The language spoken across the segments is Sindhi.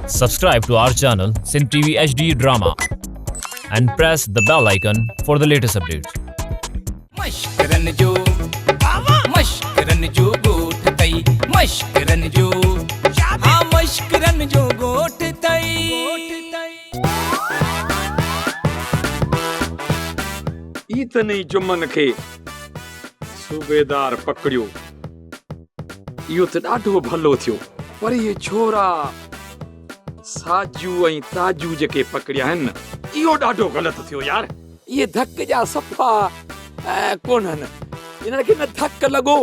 Subscribe to our channel Sindh TV HD Drama and press the bell icon for the latest updates. مشڪرن جو مشڪرن جو ڳوٺ تئي مشڪرن جو ها مشڪرن جو ڳوٺ تئي. عيد نئين جمن کي صوبيدار پڪڙيو. اهو ته ڏاڍو ڀلو ٿيو. پر اهي ڇورا ساجو ۽ تاجو جيڪي پڪڙيا آهن نه، اهو ڏاڍو غلط ٿيو يار. اهي ڌڪ جا صفا ڪونهن. انهن کي نه ڌڪ لڳو،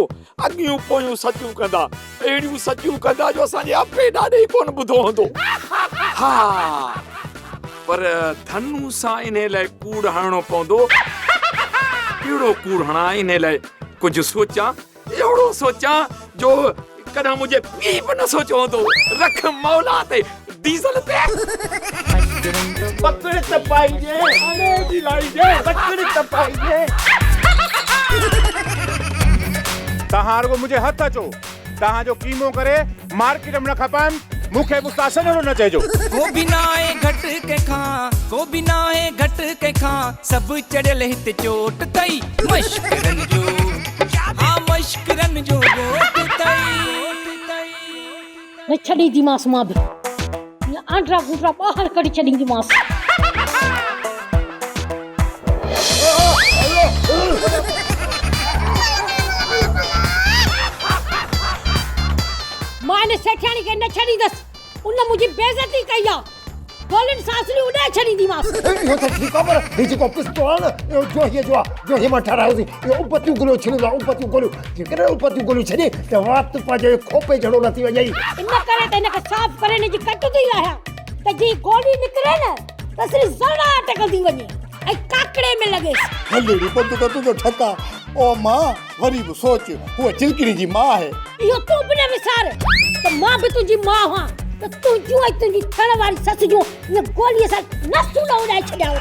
اڳيون پويون سچون ڪندا. اهڙيون سچون ڪندا جو اسان جي ابي ڏاڏي ئي ڪونه ٻڌو هوندو. ها پر ڌنو سان انهي لاء ڪوڙ هڻڻو پوندو. ڪهڙو ڪوڙ هڻان انهي لاء ڪجهه سوچان. اهڙو سوچان جو ڪڏهن منهنجي پيء به نه سوچيو هوندو. رک مولا تي ڊيزل تي. پڪڙ ته پائجي. اڙي جي لائجي. پڪڙ ته پائجي. توهان رڳو منهنجي هٿ اچو. توهان جو قيمو ڪري مارڪيٽ ۾ نه کپايم، مون کي گستاخ سنهڙو نه چئجو. ڪو به ناهي گهٽ ڪنهن کان، ڪو به ناهي گهٽ ڪنهن کان، سڀ چڙهيل هت چوٽ تئي، مشڪرن جو ها مشڪرن جو ڳوٺ تئي. نه ڇڏينديمانس مان به ائين آنڊرا گونڊرا ٻاهر ڪڍي ڇڏينديمانس. مان ان سيٺياڻي کي نه ڇڏيندس. ان منهنجي بيعزتي ڪئي آ. گولين سان اصلي اڏائي ڇڏينديمانس. اهو ته ٺيڪ آ پر هي جيڪو پستو آ نه اهو جوهيء جو آ. جوهيء مان ٺهرايوسين. اهو ابتيون گوليون ڇڏيندو آ ابتيون گوليون. جيڪڏهن ابتيون گوليون ڇڏي ته وات پنهنجو کوپي جهڙو نه ٿي وڃئي. ان ڪري ته هن کي صاف ڪري هن جي ڪٽ ٿي لاهيان ته جي گولي نڪري نه ته صرف ذرا اٽڪندي وڃي ۽ ڪاڪڙي ۾ لڳيس. هلڙي بند ڪر تنهنجو ٺڪا. او امان وري به سوچ هوء چلڪڻي جي ماء آهي. اهو تون به نه وسار ته مان به تنهنجي ماء هان ته تنهنجون ۽ تنهنجي ٿيڻ واري سس جون ائين گوليء سان نسون نه اڏائي ڇڏيان.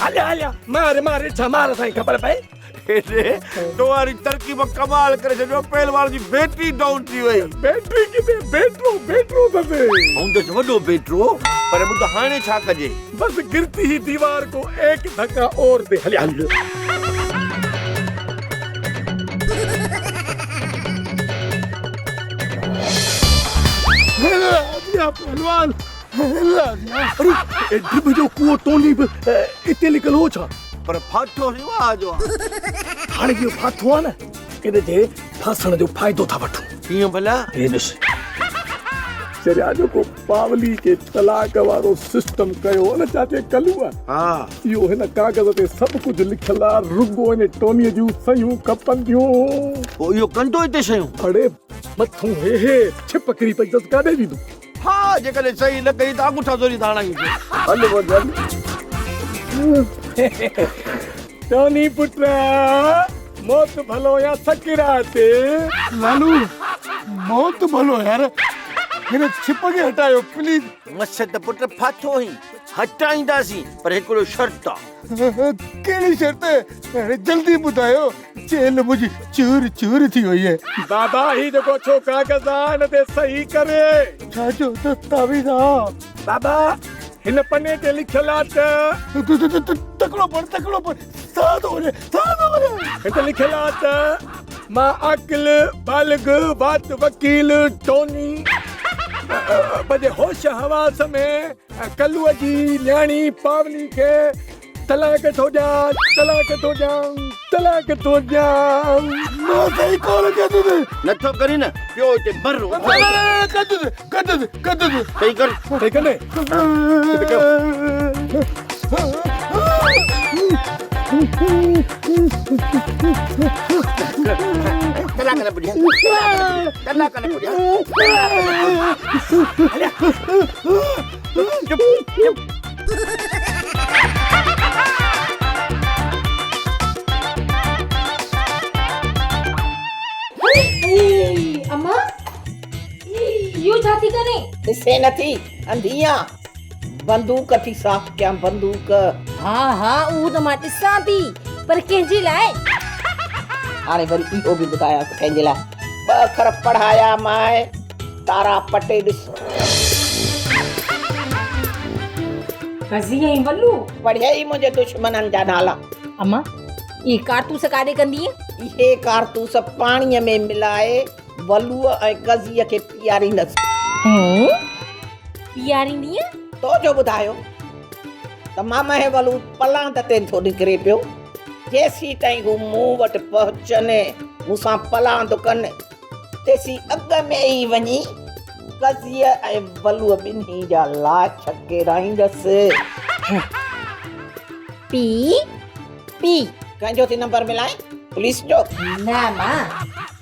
هليا هليا مار مار ڇا مار سائين خبر پئي. هيڏي تو واري ترڪيب ڪمال ڪري ڇڏيو پهلوان جي بيٽري ڊائون ٿي وئي. بيٽري ڪٿي بيٽرو بيٽرو اٿس. هوندس وڏو بيٽرو پر ٻڌ هاڻي ڇا ڪجي. بس گرتي هي ديوار ڪو ايڪ ڌڪا اور the هليا هل. پهلوان اڙي ڊڀ جو ڪوئو ٽوني به اتي لڪل هو ڇا؟ پر ڦاٿو سي واهه جو آ. هاڻي جيئن ڦاٿو آ نه ان جي ڦاسڻ جو فائدو ٿا وٺون. ڪيئن ڀلا؟ هي ڏس چريا جيڪو پاولي کي طلاق وارو سسٽم ڪيو هو نه چاچي ڪلوء. ها. اهو هن ڪاغذ تي سڀ ڪجهه لکيل آ رڳو ان ٽونيء جون صحيحون کپنديون. پوء اهو ڪندو هتي صحيحون؟ اڙي مٿون هي هي ڇپ ڪري پئي اٿس ڪاڏي ويندو؟ ها جيڪڏهن صحيح نه ڪئي ته آڱوٺا زوري ٿا هڻايون. هل وڃ هل. ٽوني پٽ موت ڀلو يا سڪرات. لالو موت ڀلو يار هن ڇپ کي هٽايو پليز. مس ته پٽ ڦاٿو هئين هٽائينداسين پر هڪڙو شرط آ. ڪهڙي شرط هاڻي جلدي ٻڌايو چيلهه منهنجي چور چور ٿي وئي آهي. بابا هي جيڪو اڇو ڪاغذ آ ان تي صحيح ڪري. ڇا جو دستاويز آ؟ بابا هن پني تي لکيل آ ته. تڪڙو پڙهه تڪڙو پڙهه ساهه ٿو وڃي ساهه ٿو وڃي. هت لکيل آ ته مان عاقل بالغ وات وڪيل ٽوني پنهنجي هوش حواس ۾ ڪلوء جي نياڻي پاولي کي طلاق ٿو ڏيان، طلاق ٿو ڏيان، طلاق ٿو ڏيان. مان صحيح ڪونه ڪندس. نٿو ڪرين نه پيو هتي مر. نه نه نه ڪندس ڪندس ڪندس. صحيح ڪر. صحيح ڪندين؟ هتي ڪيو. طلاق نه پڄي. طلاق نه پڄي. چپ چپ. اما اهو ڇا ٿي ڪرين؟ ڏسين نٿي انڌي آن بندوق ٿي صاف ڪيان بندوق. ها ها اهو ته مان ڏسان ٿي پر ڪنهن جي لاء؟ هاڻي وري اهو به ٻڌايان ته ڪنهن جي لاء. ٻه اکر پڙهايامانء، تارا پٽي ڏس. قضي ۽ ولو. پڙهيئي منهنجي دشمنن جا نالا. اما، اهي ڪارتوس ڪاڏي ڪندينء؟ اهي ڪارتوس پاڻيء ۾ ملائي ولوء ۽ قضيء کي پياريندس. هون، پياريندينء؟ تو جو ٻڌايو ته مامهي ولو پلاند تي ٿو نڪري پيو. جيسيتائين هو مون وٽ پهچن، مون سان پلاند ڪن، تيسين اڳ ۾ ئي وڃي قضيء ۽ ولوء ٻنهي جا لاش ڪيرائيندس. P P. ڪنهن جو ٿي نمبر ملائين؟ پوليس جو؟ نه مان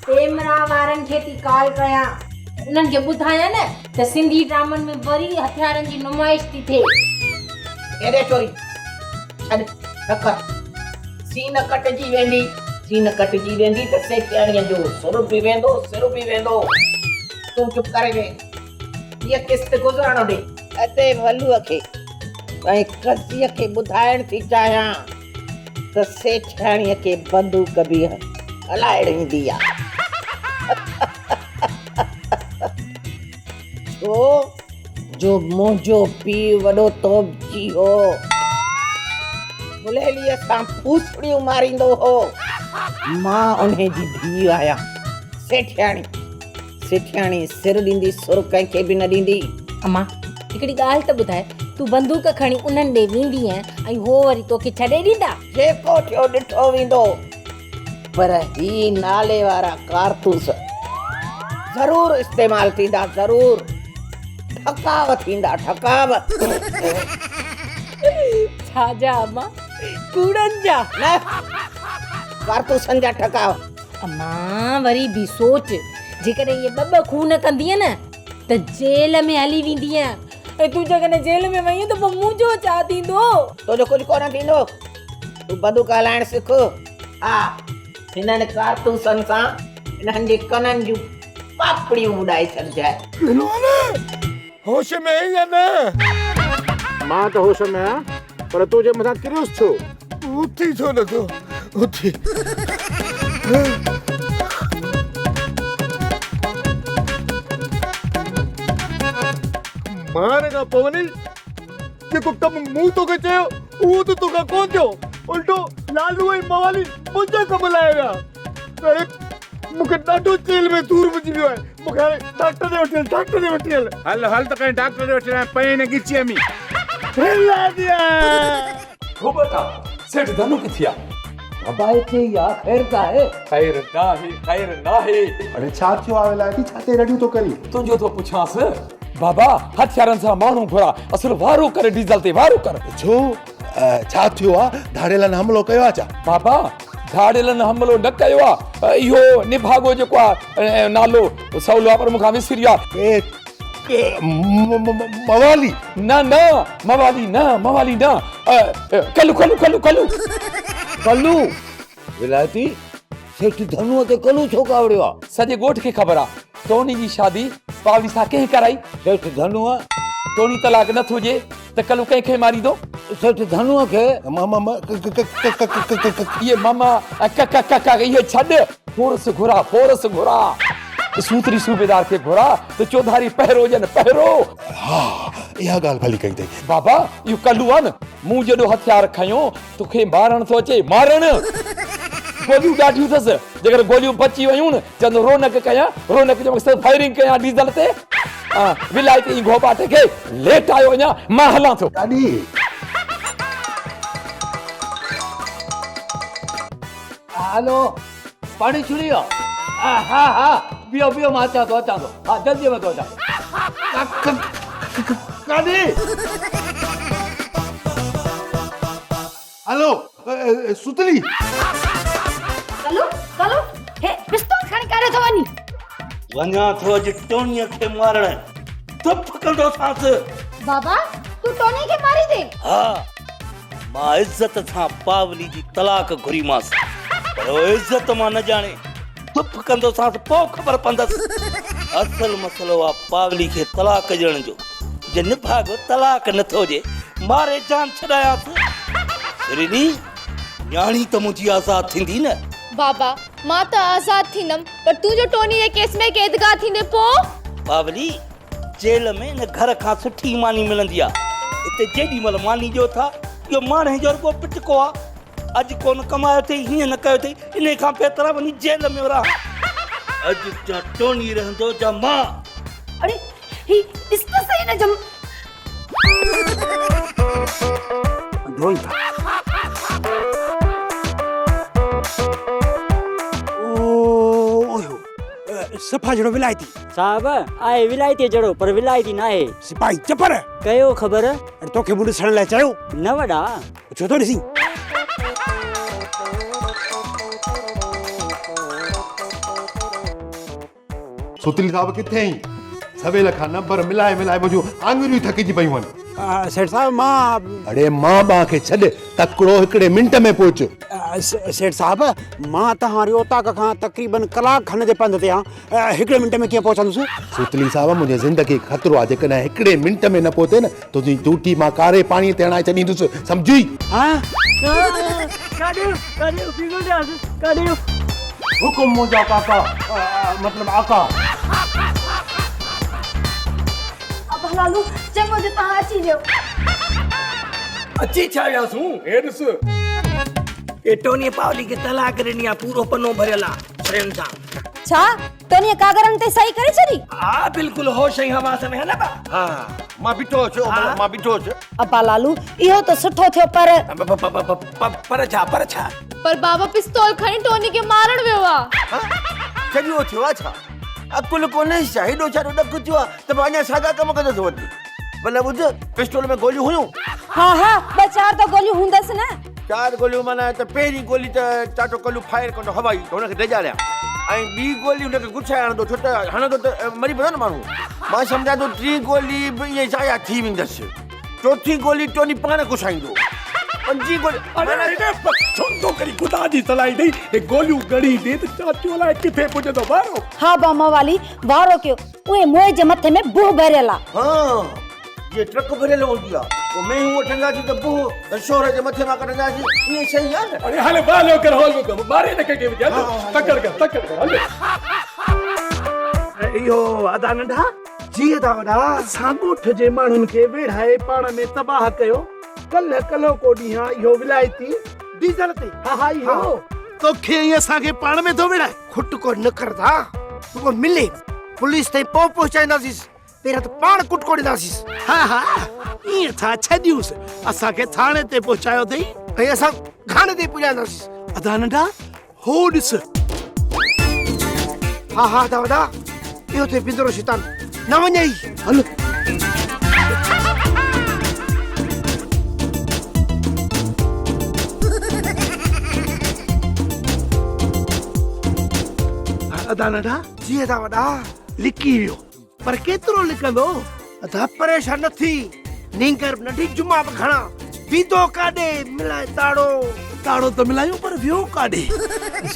پيمرا وارن کي ٿي ڪال ڪيان. انهن کي ٻڌايان نه ته سنڌي ڊرامن ۾ وري هٿيارن جي نمائش ٿي ٿئي. هيڏي چوري ڇڏ ٺڪر. سين ڪٽجي ويندي. سين ڪٽجي ويندي ته سيٺياڻيء جو سر به ويندو، سر به ويندو. تون چپ ڪري ويهه. هيء قسط گذرڻ ڏي. ادي ولوء کي ۽ قضيء کي ٻڌائڻ ٿي چاهيان ته سيٺياڻيء کي بندوق به هلائڻ ايندي آ. ڇو جو منهنجو پيء وڏو توبچي هو. ڦليليء سان ڦوسڙيون ماريندو هو. مان انهي جي ڌيء آهيان. سيٺياڻي، سيٺياڻي سر ڏيندي سر ڪنهن کي به نه ڏيندي. امان، هڪڙي ڳالهه ته ٻڌاء، تون بندوق کڻي انهن ڏي ويندينء ۽ هو وري توکي ڇڏي ڏيندا؟ جيڪو ٿيو ڏٺو ويندو. پر هي نالي وارا ڪارتوس ضرور استعمال ٿيندا ضرور ٺڪاء ٿيندا ٺڪاء. ڇا جا اما ڪوڙن جا. نه ڪارتوسن جا ٺڪاء. اما وري به سوچ جيڪڏهن اهي ٻه ٻه خون ڪندينء نه ته جيل ۾ هلي ويندينء ۽ تون جيڪڏهن جيل ۾ وئين ته پوء منهنجو ڇا ٿيندو؟ تنهنجو ڪجهه ڪونه ٿيندو. تون بندوق هلائڻ سک. ها، هنن ڪارتوسن سان انهن جي ڪنن جون پاپڙيون اڏائي ڇڏجانء. پهلوان، هوش ۾ آهين يا نه؟ مان ته هوش ۾ آهيان، پر تون جي مٿان ڪريس ڇو؟ اٿي ڇو نٿو؟ اٿي. مار کان پونئي. جيڪو ڪم مون توکي چيو اهو ته توکان ڪونه ٿيو، الٽو لالو ۽ موالي منهنجا ڪم لاهي ويا. اڙي مون کي ڏاڍو چيلهه ۾ سور پئجي ويو آهي، مون کي هاڻي ڊاڪٽر ڏي وٺي هل، ڊاڪٽر ڏي وٺي هل. هل هل ته ڪنهن ڊاڪٽر ڏي وٺي هلان، پئين هن ڳچيء ۾. گهوٻٽا، سيٺ ڌنو ڪٿي آ؟ بابا اتي ئي آ، خير ته آهي؟ خير ناهي، خير ناهي. اڙي ڇا ٿيو آ ولايتي، ڇا تي رڙيون ٿو ڪرين؟ تنهنجو ٿو پڇانس. بابا هٿيارن سان ماڻهو گهرا، اصل وارو ڪر ڊيزل تي وارو ڪر. ڇو ڇا ٿيو آ؟ ڌاڙيلن حملو ڪيو آ ڇا؟ بابا ڌاڙيلن حملو نه ڪيو آ، اهو نڀاڳو جيڪو آ نالو سولو آ پر مون کان وسري ويو آ. موالي؟ نه نه موالي نه موالي نه kilo kilo kilo kilo. Kilo? ولايتي سيٺ ڌنوء تي ڪلو ڇو ڪاوڙيو آ؟ سڄي ڳوٺ کي خبر آ ٽوني جي شادي پاولي سان ڪنهن ڪرائي؟ سيٺ ڌنوء. ٽوني طلاق نه ٿو ڏئي ته ڪلو ڪنهن کي ماريندو؟ سيٺ ڌنوء کي. ماما م ڪ ڪ ڪ ڪ ڪ ڪ ڪ. اهي ماما ۽ ڪ ڪ ڪ ڪ اهي ڇڏ، فورس گهرا فورس گهرا. سوتري صوبيدار کي گهرا ته چوڌاري پهرو ڏين پهرو. ها اها ڳالهه ڀلي ڪئي اٿئي. بابا اهو ڪلو آ نه مون جيڏو هٿيار کنيو توکي مارڻ ٿو اچي مارڻ. گوليون ڏاڍيون اٿس جيڪڏهن گوليون بچي ويون نه چوندو رونق ڪيان رونق جو مقصد فائرنگ ڪيان ڊيزل تي ولائتي ۽ گهوٻاٽي کي ليٽايو وڃان مان هلان ٿو. ڏاڏي. هلو پاڻي ڇڙي ويو ها ها بيهو بيهو مان اچان ٿو اچان ٿو ها جلدي ۾ ٿو اچان. ڪاڏي؟ هلو ستلي. ڪلو ڪلو هي پستول کڻي ڪاڏي ٿو وڃين؟ وڃان ٿو اڄ ٽونيء کي مارڻ، ڌپ ڪندوسانس. بابا تون ٽوني کي ماريندين؟ ها مان عزت سان پاولي جي طلاق گهريمانس پر هو عزت مان نه ڄاڻي. ڌپ ڪندوسانس پوء خبر پوندس. اصل مسئلو آ پاولي کي طلاق ڏيڻ جو. جي نڀاڳو طلاق نه ٿو ڏي ماري جان ڇڏايانس. سريلي نياڻي ته منهنجي آزاد ٿيندي نه. بابا مان ته آزاد ٿيندم پر تون جو ٽوني جي ڪيس ۾ قيدگاهه ٿيندين پوء؟ باولي، جيل ۾ ان گهر کان سٺي ماني ملندي آ. هتي جيڏي مهل ماني ڏيو ٿا، اهو ماڻهين جو رڳو پٽڪو آ. اڄ ڪونه ڪمايو اٿئي، هيئن نه ڪيو اٿئي، انهي کان بهتر آ وڃي جيل ۾ رهان. اڄ جا ٽوني رهندو جا مان. اڙي هي ڏس ته سهي نه جم. ڍوئي ٿا. اوهو صفا جهڙو ولايتي. صاحب آهي ولايتيء جهڙو پر ولايتي ناهي. سپاهي چپر. ڪيو خبر. اڙي توکي مون ڏسڻ لاء چيو. نه وڏا. ڇو ٿو ڏسين؟ سوتلي صاحب ڪٿي آهين؟ سويل کان نمبر ملائي ملائي منهنجون آڱريون ٿڪجي پيون آهن. سيٺ صاحب مان. اڙي مان ٻان کي ڇڏ، تڪڙو هڪڙي منٽ ۾ پهچ. سيٺ صاحب مان توهان واري اوطاق کان تقريبن ڪلاڪ کن جي پنڌ تي آهيان، هڪڙي منٽ ۾ ڪيئن پهچندس؟ سوتلي صاحب منهنجي زندگي کي خطرو آهي، جيڪڏهن هڪڙي منٽ ۾ نه پهتين نه تنهنجي ڊيوٽي مان ڪاري پاڻي تي هڻائي ڇڏيندس، سمجهي؟ ها؟ ڪاڏي ڪاڏي اٿي ڏيانس ڪاڏي. حڪم منهنجا ڪاڪا مطلب آقا. ابا لالو چڱو جو توهان اچي ويو. اچي ڇا وياسون هي ڏس. اي ٽوني پاولي کي طلاق ڏني آ پورو پنو ڀريل آ سرين سان. ڇا ٽونيء ڪاڳرن تي صحيح ڪري ڇڏي؟ ها بلڪل هوش ۽ حواس ۾ ها نه با. ها مان بيٺو هوس مان بيٺو هوس. ابا لالو اهو ته سٺو ٿيو پر. پر ڇا پر ڇا؟ پر بابا پستول کڻي ٽوني کي مارڻ ويو آ. ها چريو ٿيو آ ڇا؟ عقل ڪونهيس ڇا؟ هيڏو سارو ڏک ٿيو آ ته به اڃا ساڳا ڪم ڪندو ٿو وتي. ڀلا ٻڌ پستول ۾ گوليون هيون؟ ها ها ٻه چار ته گوليون هوندس نه. چار گوليون معنيٰ ته پهرين گولي ته چاچو ڪلو فائر ڪندو هوائي ته هن کي ڊيڄاريان ۽ ٻي گولي هن کي گڇائي هڻندو ڇو ته هڻندو ته مري پوندو نه ماڻهو. مان سمجهان ٿو ٽين گولي به ائين ضايع ٿي ويندس. چوٿين گولي ٽوني پاڻ گسائيندو. پنجين گولي اڙي اڙي ڇو ٿو ڪرين خدا جي صلاح ڏئي هي گوليون ڳڻي ڏي ته چاچو الائي ڪٿي پڄندو وارو. ها با موالي وارو ڪيو اهي موئي جي مٿي ۾ بوهه ڀريل آ. ها جيئن ٽرڪ ڀريل هوندي آ پوء مينهون وٺنداسين ته بوهه شهر جي مٿي مان ڪڍنداسين ائين صحيح آ نه. اڙي هل بالو ڪر هول ڪم ماري نه ڪنهن کي وجهه هل تڪڙ ڪر تڪڙ ڪر هل. اهو ادا ننڍا. جي ادا وڏا. اسان ڳوٺ جي ماڻهن کي ويڙهائي پاڻ ۾ تباهه ڪيو. ڪلهه ڪلهوڪو ڏينهن آ اهو ولايتي ڊيزل تي. ها ها اهو. توکي ۽ اسان کي پاڻ ۾ ٿو ويڙهائي. کٽڪو نه ڪر ٿا رڳو ملي پوليس تائين پوء پهچائينداسيس پهريان ته پاڻ ڪٽڪو ڏينداسيس. ها ها ائين ٿا ڇڏيونس اسان کي ٿاڻي تي پهچايو اٿئي. ۽ اسان گهاڻي تي پڄائينداسيس. ادا ننڍا هو ڏس. ها ها ادا وڏا اهو اٿئي پندرو شيطان نه وڃئي. هل. ادا ننڍا. جي ادا وڏا. لڪي ويو پر ڪيترو لڪندو؟ ادا پريشان نه ٿي، نينگر به ننڍي جمعا به گهڻا، ويندو ڪاڏي، ملائي تاڙو. تاڙو ته ملايون پر ويو ڪاڏي؟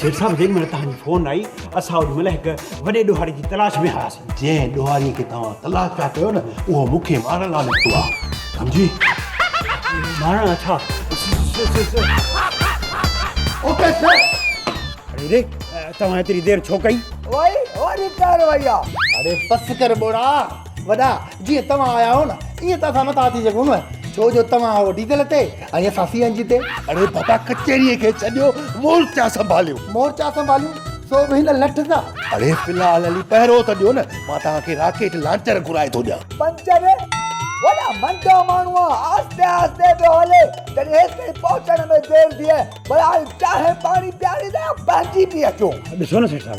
سيٺ صاحب جيڏي مهل توهان جي فون آئي اسان اوڏي مهل هڪ وڏي ڏوهاري جي تلاش ۾ هئاسين. جنهن ڏوهاري کي توهان تلاش پيا ڪيو نه اهو مون کي مارڻ لاء نڪتو آهي سمجهي. مارڻ لاء ڇا؟ Okay sir. اڙي ري توهان ايتري دير ڇو ڪئي؟ وائي وڏي ڪارروائي آ. اڙي بس ڪر ٻوڙا. وڏا جيئن توهان آيا آهيو نه ائين ته اسان نٿا اچي سگهون نه ڇو جو توهان آهيو ڊيزل تي ۽ اسان سي اين جي تي. اڙي بابا ڪچهريء کي ڇڏيو مورچا سنڀاليو. مورچا سنڀاليون سو به هن لٺ سان. اڙي في الحال هلي پهرو ته ڏيو نه مان توهان کي راڪيٽ لانچر گهرائي ٿو ڏيان. پنچر وڏا منڊا ماڻهو آ آهستي آهستي پيو هلي جڏهن هيستائين پهچڻ ۾ دير ٿئي ڀلا چانهه پاڻي پياريندا يا پنهنجي پي اچون. ڏسو نه سيٺ صاحب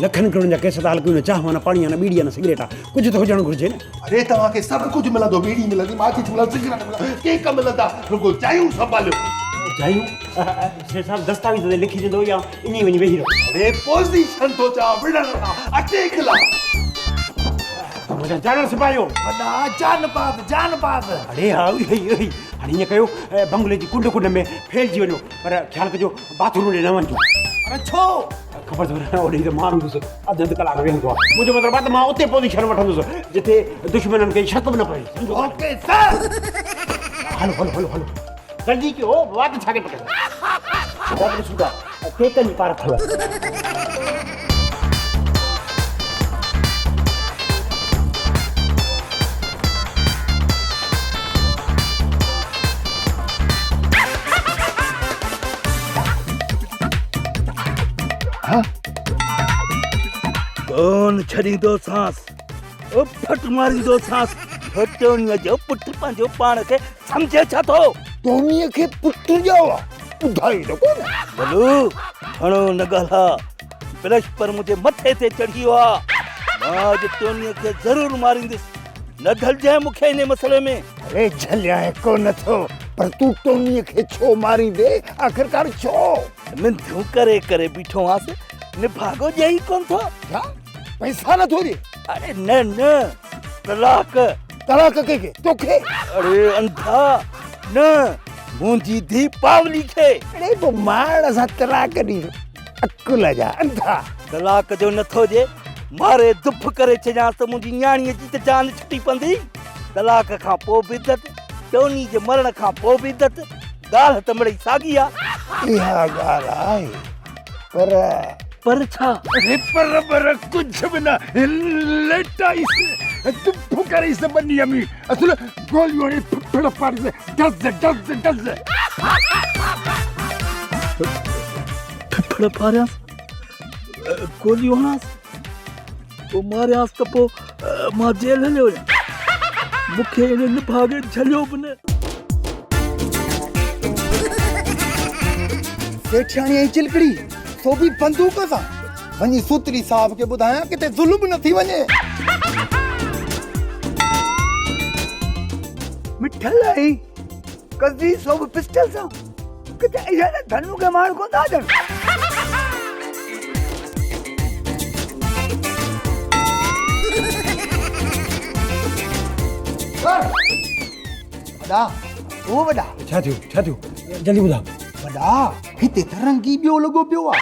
لکن ڪروڙن جا ڪيس ٿا هل ڪيون نه چانهه نه پاڻي نه ٻيڙي نه سگريٽ آ ڪجهه ته هجڻ گهرجي نه. اڙي توهان کي سڀ ڪجهه ملندو ٻيڙي ملندي ماچيس ملندي سگريٽ ملندا ڪيڪ ملندا رڳو جايون سنڀاليو. جايون؟ سيٺ صاحب دستاويز تي لکي ڏيندو يا ائين ئي وڃي ويهي رهو. اڙي پوزيشن ٿو چوان وڙهڻ لاء اٽيڪ لاء. منهنجا جانڻ سپاهيو. وڏا جانباز جانباز. اڙي ها اهي ئي اهي ئي هاڻي ائين ڪيو بنگلي جي ڪنڊ ڪنڊ ۾ ڦهلجي وڃو پر خيال ڪجو باٿ روم ڏي نه وڃجو. پر ڇو؟ خبر اٿو نه اوڏي ته مان هوندس اڌ اڌ ڪلاڪ ويهندو آهي منهنجو مطلب آهي ته مان اتي پوزيشن وٺندس جتي دشمنن کي شڪ به نه پوي سمجهو. Okay sir. هلو هلو هلو هلو جلدي ڪيو وات ڇا کي پڪڙيو. ڏسون ٿا ڪيڪن جي پارت اٿو. ڪونه ڇڏيندوسانس، اڦٽ ماريندوسانس. ٽونيء جو پٽ پنهنجو پاڻ کي سمجهي ڇا ٿو؟ ٽونيء کي پٽ ڄائو آ، ٻڌائي ته ڪونه. بلو، گهڻو نه ڳالهاء، برش پر منهنجي مٿي تي چڙهي ويو آ. مان اڄ ٽونيء کي ضرور ماريندس. نه جهلجانء مون کي انهي مسئلي ۾. اڙي جهليانء ڪونه ٿو، پر تون ٽونيء کي ڇو ماريندين؟ آخرڪار ڇو؟ منٿون ڪري ڪري بيٺو هئانس، نڀاڳو ڏئي ئي ڪونه ٿو. ڇا؟ پئسا نه ٿو ڏي؟ اڙي نه نه، طلاق. طلاق ڪنهن کي؟ توکي؟ اڙي انڌا، نه، منهنجي ڌيء پاولي کي. اڙي پوء مارڻ سان طلاق ڏيندو، عقل جا انڌا. طلاق جو نه ٿو ڏي، ماري دڦ ڪري ڇڏيانس ته منهنجي نياڻيء جي ته جان ڇٽي پوندي. طلاق کان پوء به عدت، ٽوني جي مرڻ کان پوء به عدت، ڳالهه ته مڙئي ساڳي آ. اها ڳالهه آهي پر. پر ڇا؟ اڙي پر بر ڪجهه به نه، ليٽائيس، دڦ ڪريس ٻنيء ۾، اصل گوليون هڻي ڦڦڙ ڦاڙيس، ڊز ڊز ڊز. ڦڦڙ ڦاڙيانس، گوليون هڻانس، پوء ماريانس ته پوء مان جيل هليو وڃان. مون کي ان نڀاڳي جهليو به نه. سيٺياڻي ۽ چلڪڙي، سو به بندوق سان. وڃي سوتري صاحب کي ٻڌايان ڪٿي ظلم نه ٿي وڃي. مٺل ۽ قضي سو به پسٽل سان. ڪٿي اهي ته ڌنو کي مارڻ ڪونه ٿا اچن. وڏا او وڏا. ڇا ٿيو ڇا ٿيو جلدي ٻڌاء. وڏا هتي ته رنگ ئي ٻيو لڳو پيو آ.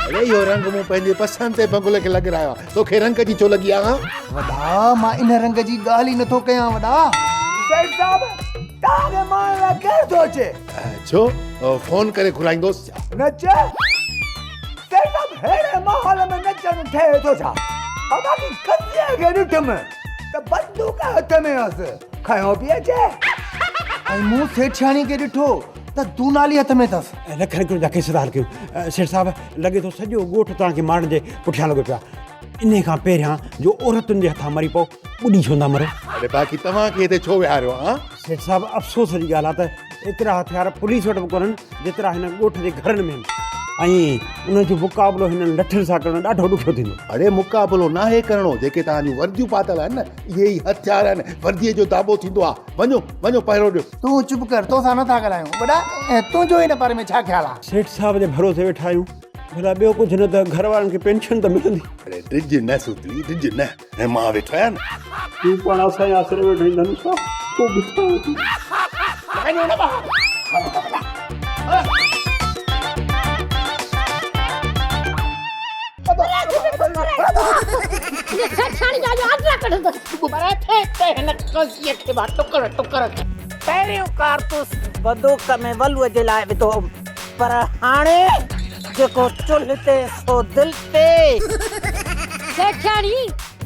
اڙي اهو رنگ مون پنهنجي پسند تي بنگلي کي لڳرايو آ توکي رنگ جي ڇو لڳي آ ها. وڏا مان ان رنگ جي ڳالهه ئي نٿو ڪيان وڏا. سيٺ صاحب توهان کي مارڻ لاء ڪير ٿو اچي؟ ڇو فون ڪري گهرائيندوس ڇا؟ نچ؟ سيٺ صاحب ههڙي ماحول ۾ نچڻ ٺهي ٿو ڇا؟ باقي قضيي کي ڏٺم ته بندوق هٿ ۾ هئس، کنيو پئي اچي. ۽ مون سيٺياڻي کي ڏٺو ته دونالي هٿ ۾ اٿس. لکن رپين جا ڪيس داخل ڪيون. سيٺ صاحب لڳي ٿو سڄو ڳوٺ توهان کي مارڻ جي پٺيان لڳو پيو آهي. انهي کان پهريان جو عورتن جي هٿان مري پئو، ٻڏي ڇو نه مرو؟ اڙي باقي توهان کي هتي ڇو ويهاريو آ؟ سيٺ صاحب افسوس جي ڳالهه آ ته ايترا هٿيار پوليس وٽ به ڪونهن جيترا هن ڳوٺ جي گهرن ۾ آهن ۽ انهن جو مقابلو هنن لٺين سان ڪرڻ ڏاڍو ڏکيو ٿيندو. اڙي مقابلو ناهي ڪرڻو جيڪي توهان جون ورديون پاتل آهن نه اهي ئي هٿيار آهن ورديء جو داٻو ٿيندو آ وڃو وڃو پهرو ڏيو. تون چپ ڪر توسان نٿا ڳالهايون. وڏا تنهنجو ان باري ۾ ڇا خيال آ؟ سيٺ صاحب جي ڀروسي ويٺا آهيون ڀلا ٻيو ڪجهه نه ته گهر وارن کي پينشن ته ملندي. اڙي ڊڄ نه سوتلي ڊڄ نه. ۽ مان ويٺو آهيان نه. تون پاڻ اسان جي آسري ويٺو آهين ڌنو صاحب، تون به ڇا وٺي. پهريون ڪارتوس بندوق ۾ ولوء جي لاء وڌو هوم، پر هاڻي جيڪو چلهه تي سو دل تي. سيٺياڻي،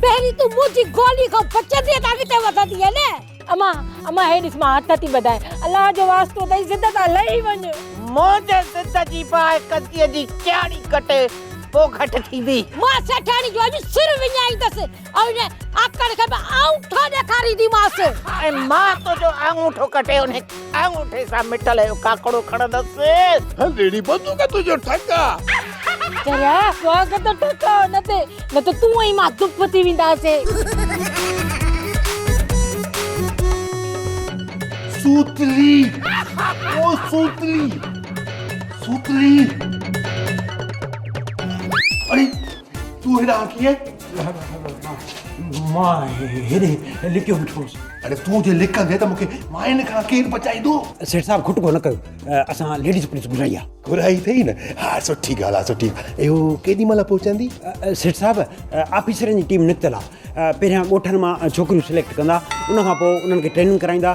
پهرين تون منهنجي گولي کان بچندينء ته اڳتي وڌندينء نه. امان، امان هي ڏس مان هٿ ٿي ٻڌايان، الله جو واسطو اٿئي ضد تان لهي وڃ. منهنجي ضد جي باهه ڪتيء جي ڪياڙي ڪٽي پوء گهٽ ٿيندي. مان سيٺياڻي جو اڄ سر وڃائيندس ۽ ان آڪڙ کي به آڱوٺو ڏيکارينديمانس. ۽ مان تنهنجو آڱوٺو ڪٽي ان آڱوٺي سان مٺل جو ڪاڪڙو کڻندس. هل اهڙي بندوق تنهنجو ٺڪ آ. چريا سواگ ته ٺڪ آ ان تي، نه ته تون ۽ مان دڦ ٿي وينداسين. سوتلي او سوتلي سوتلي اڙي تون هيڏانهن ڪيئن؟ مان هيڏي لڪيو بيٺو هوس. اڙي تون جي لڪندين ته مون کي ماين کان ڪير بچائيندو؟ سيٺ صاحب کٽڪو نه ڪيو، اسان ليڊيز پوليس گهرائي آ. گهرائي اٿئي نه؟ ها سٺي ڳالهه آ سٺي. اهو ڪيڏي مهل پهچندي؟ سيٺ صاحب آفيسرن جي ٽيم نڪتل آ. پهريان ڳوٺن مان ڇوڪريون سليڪٽ ڪندا، ان کان پوء انهن کي ٽريننگ ڪرائيندا،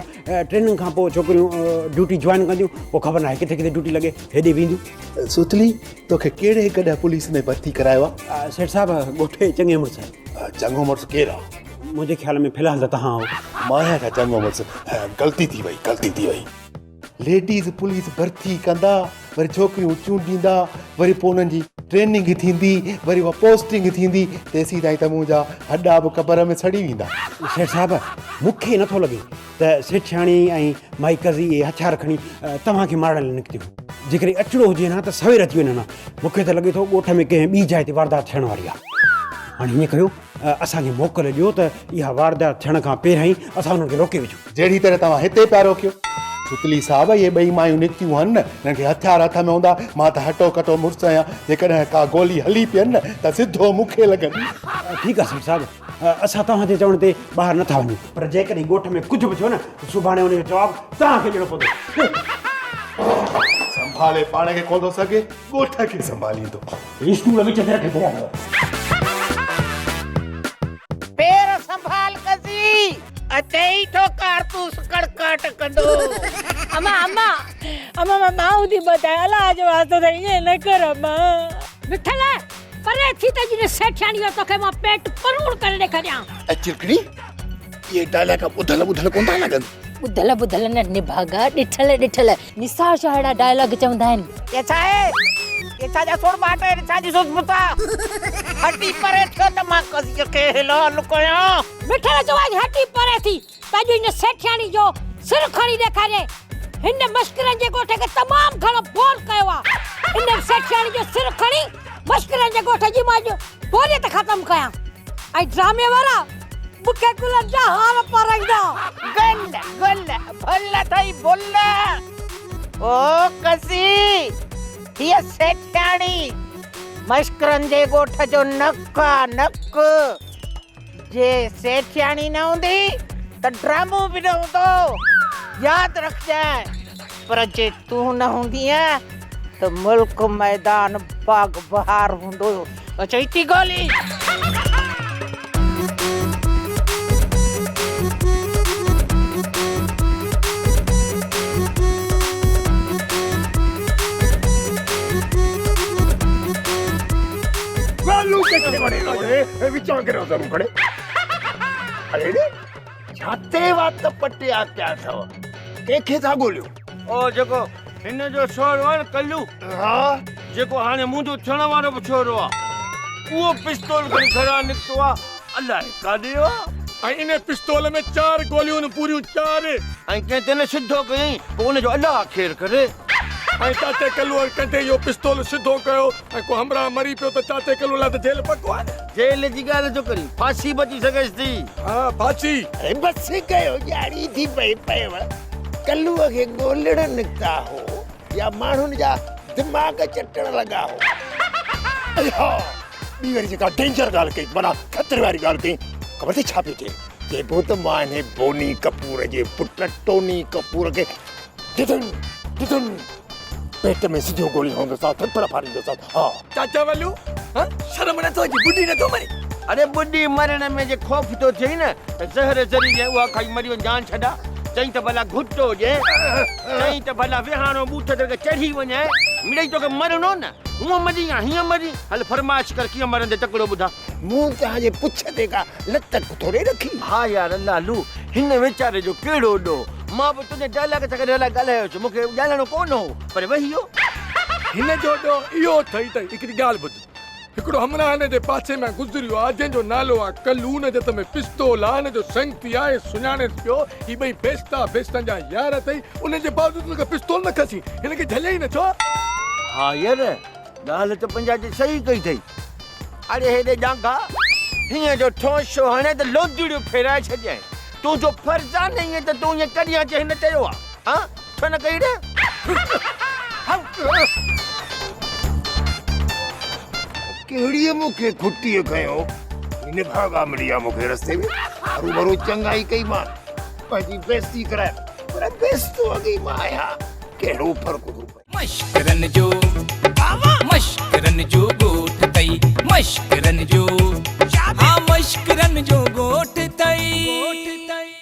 ٽريننگ کان پوء ڇوڪريون ڊيوٽي جوائن ڪنديون، پوء خبر ناهي ڪٿي ڪٿي ڊيوٽي لڳي، هيڏي وينديون. سوتلي توکي ڪهڙي گڏهه پوليس ۾ ڀرتي ڪرايو آ؟ سيٺ صاحب ڳوٺ جي چڱي مڙس. چڱو مڙس ڪير آ؟ منهنجي خيال ۾ في الحال ته توهان آهو. مان آهيان ڇا چڱو مڙس؟ غلطي ٿي وئي غلطي ٿي وئي. ليڊيز پوليس ڀرتي ڪندا، وري ڇوڪريون چونڊيندا، وري پوء انهن جي. ٽريننگ ٿيندي، وري اها پوسٽنگ ٿيندي، تيسين تائين ته منهنجا هڏا به قبر ۾ سڙي ويندا. سيٺ صاحب، مون کي نٿو لڳي ته سيٺياڻي ۽ مائي قضي اهي هٿيار کڻي توهان کي مارڻ لاء نڪتيون. جيڪڏهن اچڻو هجين ها ته سوير اچي وڃن ها. مون کي ته لڳي ٿو ڳوٺ ۾ ڪنهن ٻي جاء تي واردات ٿيڻ واري آهي. هاڻي هيئن ڪيو اسان کي موڪل ڏيو ته اها واردات ٿيڻ کان پهريائين اسان انهن کي روڪي وجهون. جهڙي طرح توهان هتي پيا روڪيو. ستلي صاحب اهي ٻئي مايون نڪتيون هن نه، هنن کي هٿيار هٿ ۾ هوندا، مان ته هٽو ڪٽو مڙس آهيان، جيڪڏهن ڪا گولي هلي پين نه ته سڌو مون کي لڳندي. ٺيڪ آهي سيٺ صاحب، اسان توهان جي چوڻ تي ٻاهر نه ٿا وڃون، پر جيڪڏهن ڳوٺ ۾ ڪجهه به ٿيو نه ته سڀاڻي ان جو جواب توهان کي ڏيڻو پوندو. سنڀالي پاڻ کي ڪونه ٿو سگهي، ڳوٺ کي سنڀاليندو. اسٽول وچ تي رکي ڇڏيا اٿو. پير سنڀال قضي. اچي ئي ٿو ڪارتوس ڪڙڪاٽ ڪندو. اما اما اما مان ٻانهون ٿي ٻڌايان الله جو واسطو اٿئي ائين نه ڪر اما. مٺل پري ٿي ته جن سيٺياڻي جو توکي مان پيٽ پروڙ ڪري ڏيکاريان. اي چرڪڻي اهي ڊائلاگ ٻڌل ٻڌل ڪونه ٿا لڳن. ٻڌل ٻڌل نه نڀاڳا ڏٺل ڏٺل نثار شاهه اهڙا ڊائلاگ چوندا آهن. اي ڇا آهي؟ اي ڇا جا سرٻاٽ آهن؟ ڇا جي سس پتا؟ هٽي پري ٿيو ته مان قضيء کي حلال ڪيان. مٺل چوائين هٽي پري ٿي ته اڄ هن سيٺياڻي جو سر کڻي ڏيکاريائين. هن مشڪرن جي ڳوٺ کي تمام گهڻو بور ڪيو آهي. ان سيٺياڻي جو سر کڻي مشڪرن جي ڳوٺ جي مان اڄ بوريت ختم ڪيان. ۽ ڊرامي وارا مون کي گلن جا هار پارائيندا. گل گل ڀل اٿئي ڀل. او قضي هيء سيٺياڻي مشڪرن جي ڳوٺ جو نڪ آ نڪ. جي سيٺياڻي نه هوندي ته ڊرامو به نه هوندو. ياد رکجانء. پر جي تون نه هوندينء ته ملڪ ميدان باغ بهار هوندو. اچئي ٿي گولي. والو ڪٿي وڙي وڙي وچان ڪريو ضرور کڻي اڙي ڙي ڇاتي وات پٽيا پيا اٿو ڪنهن کي ٿا ڳوليو او جيڪو هن جو ڇورو آهي نه ڪلو ها جيڪو هاڻي منهنجو ٿيڻ وارو به ڇورو آهي اهو پستول کڻي گهران نڪتو آهي الائي ڪاڏي ويو آهي. ۽ ان پستول ۾ چار گوليون آهن پوريون چار. ۽ ڪنهن تي نه سڌو ڪيائين پوء ان جو الله خير ڪري. ۽ چاچي ڪلوء ڪنڌي اهو پستول سڌو ڪيو ۽ ڪو همراهه مري پيو ته چاچي ڪلوء لاء ته جيل پڪو آهي نه. جيل جي ڳالهه ٿو ڪرين، ڦاسي به اچي سگهيس ٿي. ها ڦاسي. اڙي بس ڪيو ڄاڙي ٿي پئي پيو. ڪلوء کي ڳولڻ نڪتا هو يا ماڻهن جا دماغ چٽڻ لڳا هو. اڙي ها ٻي وري جيڪا ڊينجر ڳالهه ڪئي معنيٰ خطري واري ڳالهه ڪئي خبر اٿئي ڇا پيو ٿئي چئبو ته مان انهي بوني ڪپور جي پٽ ٽوني ڪپور کي ڌڌن ڌڌن پيٽ ۾ سڌيون گوليون هڻندوسانس ٿڦڙ ڦاڙيندوسانس ها. چاچا ولو ها شرم نٿو اچي ٻڏي نٿو مرين. اڙي ٻڏي مرڻ ۾ جي خوف ٿو ٿئي نه ته زهر زريلي اها کائي مري وڃ جان ڇڏا. چئين ته ڀلا گهٽو هجين چئين ته ڀلا ويهاڻو ٻوٿ تي چڙهي وڃين مڙئي توکي مرڻو نه هونء مرين يا هيئن مرين هل فرمائش ڪر ڪيئن مرندين تڪڙو ٻڌا. مون توهان جي پڇ تي ڪا لت ٿوري رکي. ها يار لالو هن ويچاري جو ڪهڙو ڏوهه. مان به تنهنجي ڊائلاگ سان گڏ الائي ڳالهايو هيس، مون کي ڳالهائڻو ڪو نه هو، پر وهي ويو. هن جو ڏوهه اهو اٿئي ته هڪڙي ڳالهه ٻڌ. هڪڙو همراهه هن جي پاسي مان گذريو آ، جنهن جو نالو آ ڪلو، ان جي هٿ ۾ پستول آ، هن جو سنگتي آ، هي سڃاڻيس پيو، هي ٻئي بيستا بيستن جا يار اٿئي، ان جي باوجود هن کان پستول نه کسين، هن کي جهليائين نه ڇو؟ ها ير، ڳالهه ته پنجاهه جي صحيح ڪئي اٿئي. اڙي هيڏي ڄانگها، هيئن جو ٺونشو هڻي ته لوندڙيون ڦيرائي ڇڏيائين. تنهنجو فرض آ نه ائين ته تون ائين ڪڏهن اچي هن چيو آ. هان؟ ڇو نه ڪئي ڙي؟ ڪهڙيء مون کي کٽيء کنيو؟ نڀاڳا ملي ويا مون کي رستي ۾. هروڀرو چڱائي ڪئي مان، پنهنجي بيستي ڪرائي، پر بيستو اڳي ئي مان آهيان، ڪهڙو فرق ٿو پئي؟ مشڪرن جو مشڪرن جو ڳوٺ اٿئي مشڪرن جو ها مشڪرن جو ڳوٺ اٿئي.